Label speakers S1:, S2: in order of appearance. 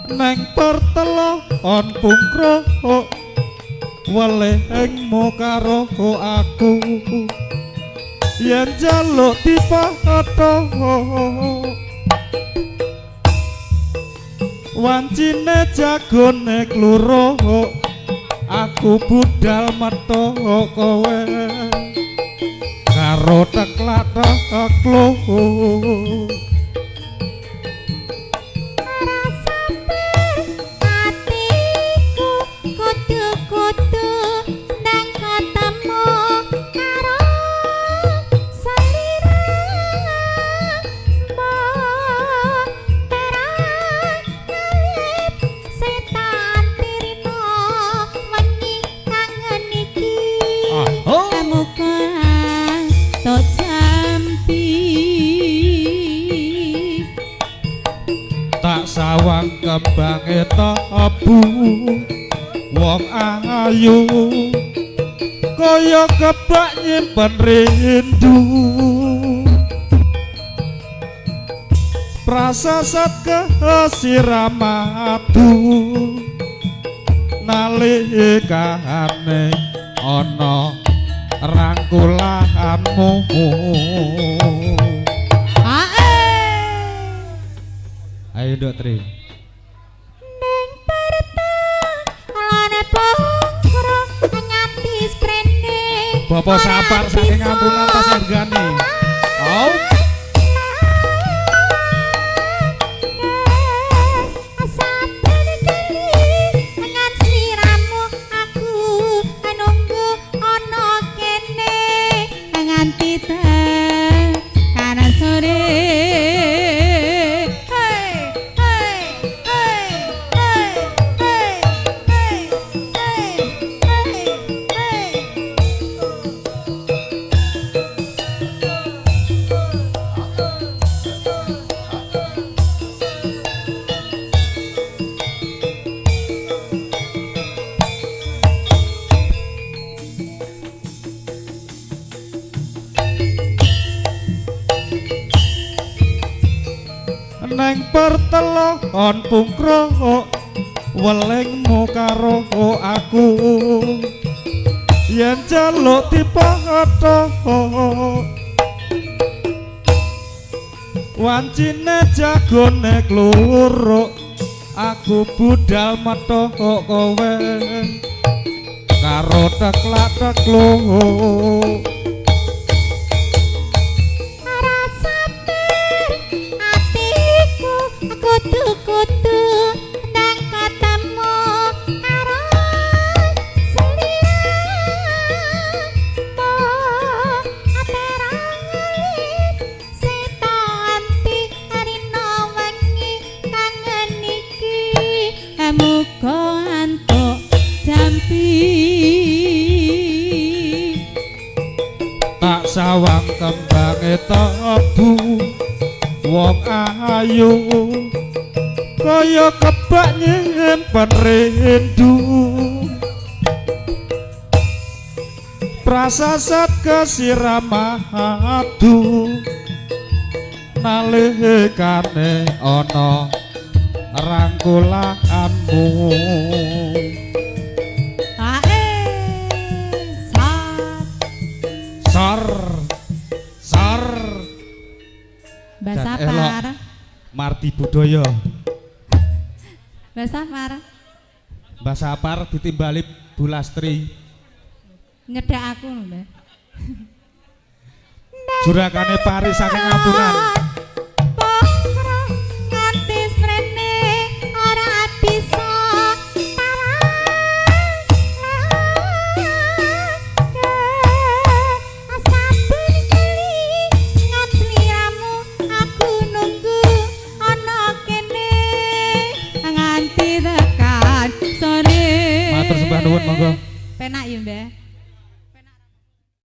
S1: Neng pertelon pungkro welehmu karo aku yen jaluk dipatho wancine jagone kluro aku budal metu kowe karo teklak teklo. Sawang kembange tebu wong ayu kaya kebak nyimpen rindu prasasat kesiram madu nalikane ana rangkulanmu. Ayo Dok Tri.
S2: Ning pertelon pungkro nganti sprene.
S1: Bapak sabar saking ampunan tas enggane. Oh.
S2: Saben kali ngan sliramu aku nunggu ana kene nganti tekan sore.
S1: Neng pertelon pungkro welingmu karo aku yen jaluk dipatho wancine jagone kluruk aku budal metu kowe karo teklak teklo.
S2: Kutu-kutu nang ketemu karo sliramu terang setan rina wengi kangen iki muga antuk jampi.
S1: Tak sawang kembange tebu wong ayu kaya kebak nyimpen rindu prasasat kesiram madu nalikane ana rangkulanmu. Sor sor
S2: Mbak Sapar
S1: Mardi Budaya.
S2: Mbak Sapar.
S1: Mbak Sapar ditimbali Bu Lastri.
S2: Nyedak aku lho, Mbak.
S1: Jurakane pari saking ampunan.
S2: Nganti sprene ora bisa
S1: Matur sembah nuwun monggo.
S2: Penak ya, Mbak.